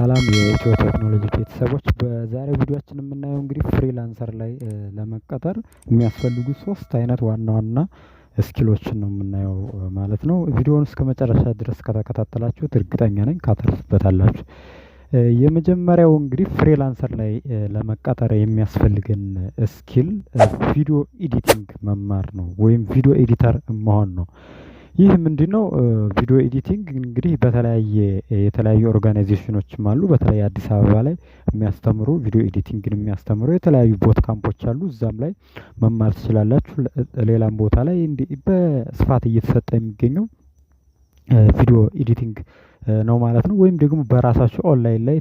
ሰላም የኢትዮ ቴክኖሎጂ ቤተሰቦች፣ በዛሬው ቪዲዮአችን የምናየው እንግዲህ freelancer ላይ ለመቀጠር የሚያስፈልጉ ሶስት አይነት ዋና ዋና skill ኦችን ነው የምናየው ማለት ነው። ቪዲዮውን እስከ መጨረሻ ድረስ ከተከታተላችሁት እርግጠኛ ነኝ ካተርፉበታላችሁ። የመጀመሪያው እንግዲህ freelancer ላይ ለመቀጠር የሚያስፈልገን skill video editing መማር ነው ወይም video editor መሆን ነው። ይህ ምንድነው? Video editing እንግዲህ በተለያየ የተለያዩ organization ኖችም አሉ። በተለይ አዲስ አበባ ላይ የሚያስተምሩ፣ video editing ን የሚያስተምሩ የተለያዩ boot camp ኦች አሉ። እዛም ላይ መማር ትችላላችሁ። ሌላም ቦታ ላይ እንዲህ በስፋት እየተሰጠ የሚገኘው video editing ነው ማለት ነው። ወይም ደግሞ በራሳችሁ ኦንላይን ላይ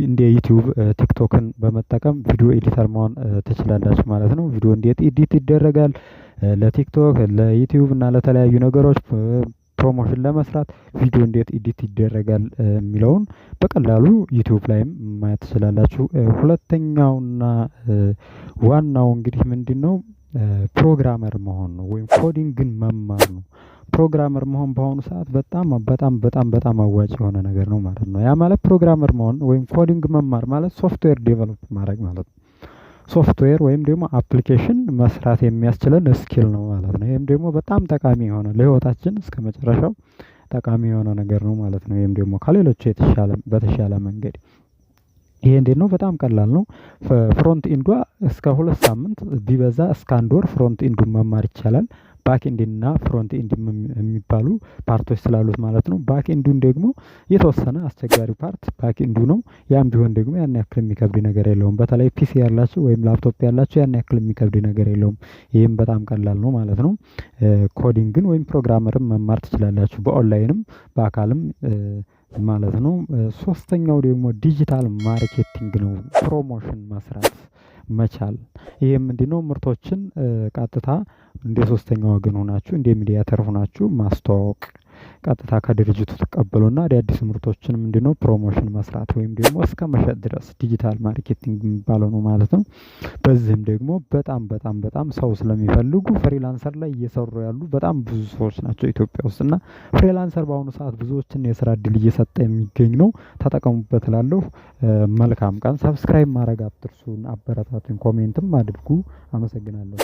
እንደ YouTube፣ TikTok ን በመጠቀም video editor መሆን ትችላላችሁ ማለት ነው። ቪዲዮ እንዴት edit ይደረጋል፣ ለ TikTok፣ ለ YouTube እና ለተለያዩ ነገሮች promotion ለመስራት ቪዲዮ እንዴት edit ይደረጋል የሚለውን በቀላሉ YouTube ላይም ማየት ትችላላችሁ። ሁለተኛውና ዋናው እንግዲህ ምንድነው? Programmer መሆን ነው ወይም coding ን መማር ነው። Programmer መሆን በአሁኑ ሰዓት በጣም በጣም በጣም በጣም አዋጭ የሆነ ነገር ነው ማለት ነው። ያ ማለት programmer መሆን ወይም coding መማር ማለት software develop ማድረግ ማለት ነው። ሶፍትዌር ወይም ደግሞ application መስራት የሚያስችለን skill ነው ማለት ነው። ይሄም ደግሞ በጣም ጠቃሚ የሆነ፣ ለህይወታችን እስከ መጨረሻው ጠቃሚ የሆነ ነገር ነው ማለት ነው። ይሄም ደግሞ ከሌሎች የተሻለ በተሻለ መንገድ ይሄ እንዴት ነው? በጣም ቀላል ነው። Front end ዷ እስከ 2 ሳምንት፣ ቢበዛ እስከ አንድ ወር front end ኡን መማር ይቻላል። Back end እና front end የሚባሉ part ኦች ስላሉት ማለት ነው። Back end ኡን ደግሞ የተወሰነ አስቸጋሪ part back end ኡ ነው። ያም ቢሆን ደግሞ ያን ያክል የሚከብድ ነገር የለውም። በተለይ PC ያላችሁ ወይም ላፕቶፕ ያላችሁ ያን ያክል የሚከብድ ነገር የለውም። ይህም በጣም ቀላል ነው ማለት ነው። Coding ን ወይም programmer ን መማር ትችላላችሁ፣ በኦንላይንም በአካልም ማለት ነው። ሶስተኛው ደግሞ digital marketing ነው። Promotion መስራት መቻል። ይሄም ምንድነው? ምርቶችን ቀጥታ እንደ ሶስተኛ ወገን ሆናችሁ፣ እንደ mediator ሆናችሁ ማስተዋወቅ፣ ቀጥታ ከድርጅቱ ትቀበሉና አዳዲስ ምርቶችን ምንድነው promotion መስራት ወይም ደግሞ እስከ መሸጥ ድረስ digital marketing የሚባለው ነው ማለት ነው። በዚህም ደግሞ በጣም በጣም በጣም ሰው ስለሚፈልጉ freelancer ላይ እየሰሩ ያሉ በጣም ብዙ ሰዎች ናቸው ኢትዮጵያ ውስጥ። እና freelancer በአሁኑ ሰዓት ብዙዎችን የስራ እድል እየሰጠ የሚገኝ ነው። ተጠቀሙበት እላለሁ። መልካም ቀን። Subscribe ማድረግ አትርሱን፣ አበረታቱኝ፣ comment ም አድርጉ። አመሰግናለሁ።